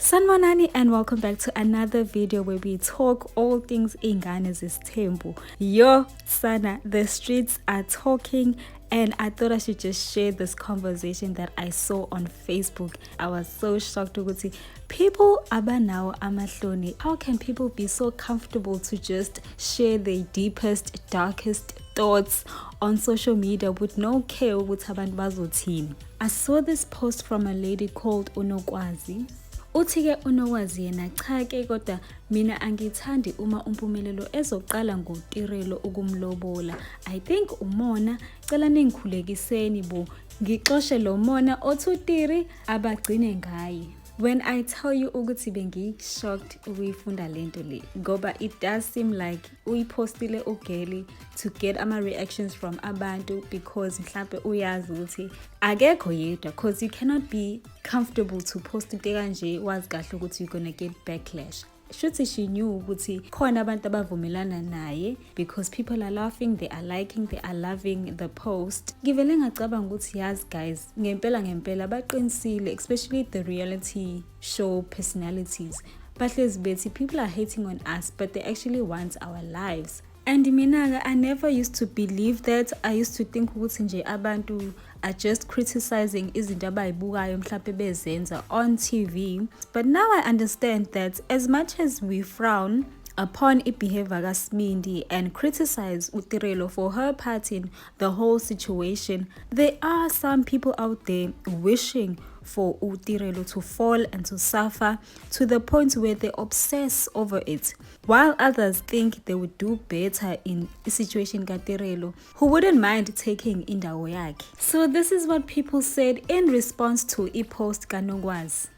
Sanibonani and welcome back to another video where we talk all things Ingane Zesthembu. Yo, sana, the streets are talking and I thought I should just share this conversation that I saw on Facebook. I was so shocked ukuthi people abanawo amahloni. How can people be so comfortable to just share their deepest, darkest thoughts on social media with no care ukuthi abantu bazothini? I saw this post from a lady called Unokwazi. Uthi-ke uNokwazi yena, cha-ke kodwa mina angithandi uma uMpumelelo ezoqala ngoTirelo ukumlobola. I think umona, cela ningikhulekiseni bo, ngixoshe lo mona othi uTiri abagcine ngaye. When I tell you ukuthi bengi-shocked ukuyifunda lento le, ngoba it does seem like uyipostile ugeli to get ama-reactions from abantu because mhlampe uyazi ukuthi akekho yedwa, 'cause you cannot be comfortable to post into kanje wazi kahle ukuthi you're gonna get backlash. Shuthi she knew ukuthi khona abantu abavumelana naye because people are laughing, they are liking, they are loving the post. Ngivele ngacabanga ukuthi yazi guys, ngempela ngempela baqinisile, especially the reality show personalities. Bahlezi bethi people are hating on us, but they actually want our lives. And mina-ke, I never used to believe that. I used to think ukuthi nje abantu are just criticizing izinto abayibukayo mhlawumbe bezenza on TV. But now I understand that as much as we frown upon i-behavior kaSmindi and criticize uTirelo for her part in the whole situation, there are some people out there wishing for uTirelo to fall and to suffer to the point where they obsess over it, while others think they would do better in a situation kaTirelo, who wouldn't mind taking indawo yakhe. So this is what people said in response to i-post kaNokwazi.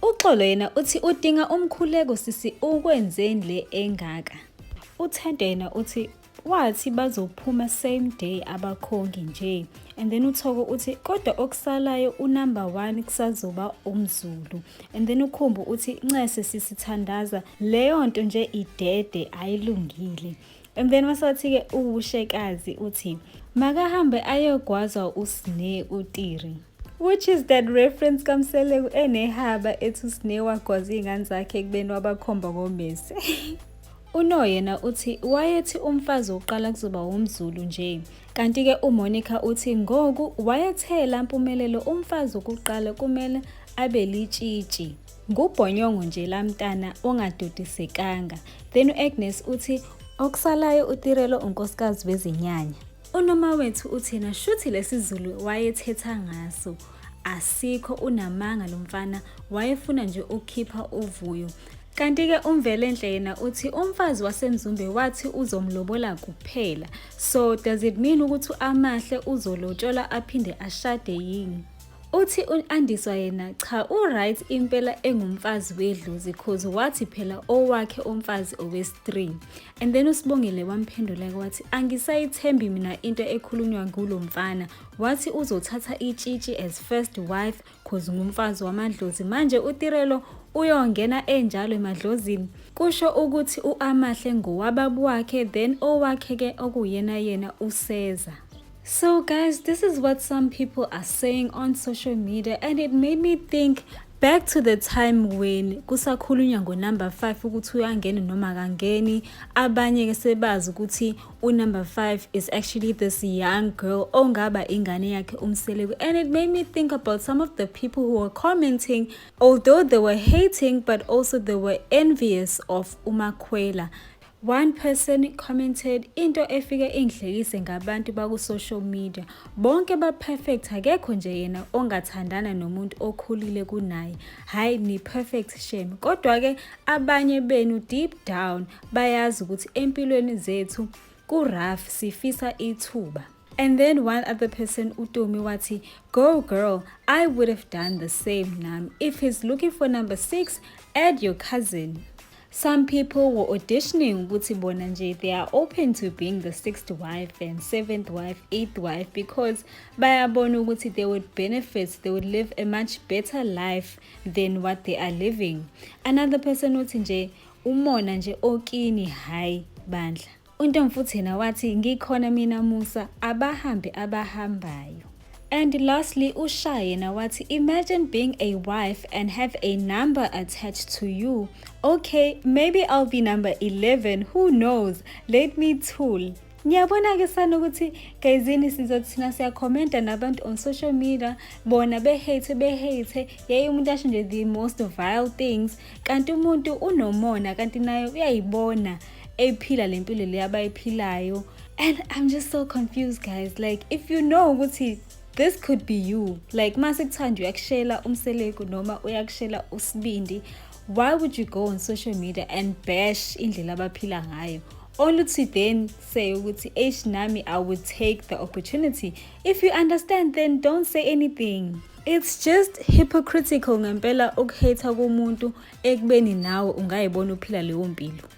Uxolo yena uthi udinga umkhuleko sisi, ukwenzeni le engaka. UThando yena uthi wathi bazophuma same day abakhongi nje. And then uThoko uthi kodwa okusalayo unumber 1 kusazoba umZulu. And then uKhumbu uthi ncese sisithandaza leyo nto nje idede ayilungile. And then masathi-ke ubushekazi uthi makahambe ayogwazwa uSne uTiri. Which is that reference kaMseleku enehaba ethi uSne wagwaza iy'ngane zakhe ekubeni wabakhomba ngomese. Uno yena uthi wayethi umfazi wokuqala kuzoba umZulu nje. Kanti-ke uMonica uthi ngoku wayethela Mpumelelo umfazi wokuqala kumele abe litshitshi. Ngubhonyongo nje lamntana ongadodisekanga. Then u-Agnes uthi okusalayo uTirelo unkosikazi wezinyanya. UNoma wethu uthi yena shuthi lesiZulu wayethetha ngaso asikho, unamanga lo mfana, wayefuna nje ukukhipha uvuyo. Kanti-ke uMvelenhle yena uthi umfazi waseMzumbe wathi uzomlobola kuphela. So does it mean ukuthi Amahle uzolotsholwa aphinde ashade yini? Uthi u-Andiswa yena cha, u-right impela engumfazi wedlozi, 'cause wathi phela owakhe umfazi owesi-3. And then uSibongile wamphendula wathi angisayithembi mina into ekhulunywa ngulo mfana. Wathi uzothatha itshitshi as first wife 'cause ngumfazi wamadlozi. Manje uTirelo uyongena enjalo emadlozini. Kusho ukuthi u-Amahle ngowababa wakhe, then owakhe-ke okuyena yena useza. So guys, this is what some people are saying on social media and it made me think back to the time when kusakhulunywa ngo-number 5 ukuthi uyangena noma akangeni. Abanye-ke sebazi ukuthi u-number 5 is actually this young girl ongaba ingane yakhe uMseleku. And it made me think about some of the people who were commenting, although they were hating, but also they were envious of uMakhwela. One person commented, into efike ingihlekise ngabantu baku-social media, bonke ba-perfect, akekho nje yena ongathandana nomuntu okhulile kunaye. Hhayi ni-perfect shame. Kodwa-ke abanye benu deep down bayazi ukuthi empilweni zethu ku-rough, sifisa ithuba. And then one other person, uTomi, wathi, "Go girl, I would have done the same nami. If he's looking for number 6, add your cousin." Some people were auditioning ukuthi bona nje they are open to being the sixth wife and seventh wife, eighth wife, because bayabona ukuthi they would benefit, they would live a much better life than what they are living. Another person uthi nje umona nje okini, hayi bandla. Untombi futhi yena wathi ngikhona mina Musa, abahambe abahambayo. And lastly, uShaye yena wathi, "Imagine being a wife and have a number attached to you. Okay, maybe I'll be number 11, who knows? Let me tool." Ngiyabona-ke sana ukuthi gayizini sizothi thina siyakhomenta nabantu on social media, bona be-hate, be-hate, yaye umuntu asho nje the most vile things, kanti umuntu unomona, kanti naye uyayibona ephila le mpilo le abayiphilayo. And I'm just so confused, guys. Like, if you know ukuthi this could be you, like mase kuthiwa nje uyakushela uMseleku noma uyakushela uSibindi, why would you go on social media and bash indlela abaphila ngayo, only to then say ukuthi, "Eish, nami I would take the opportunity"? If you understand, then don't say anything. It's just hypocritical ngempela ukuhate komuntu ekubeni nawe ungayibona uphila leyo mpilo.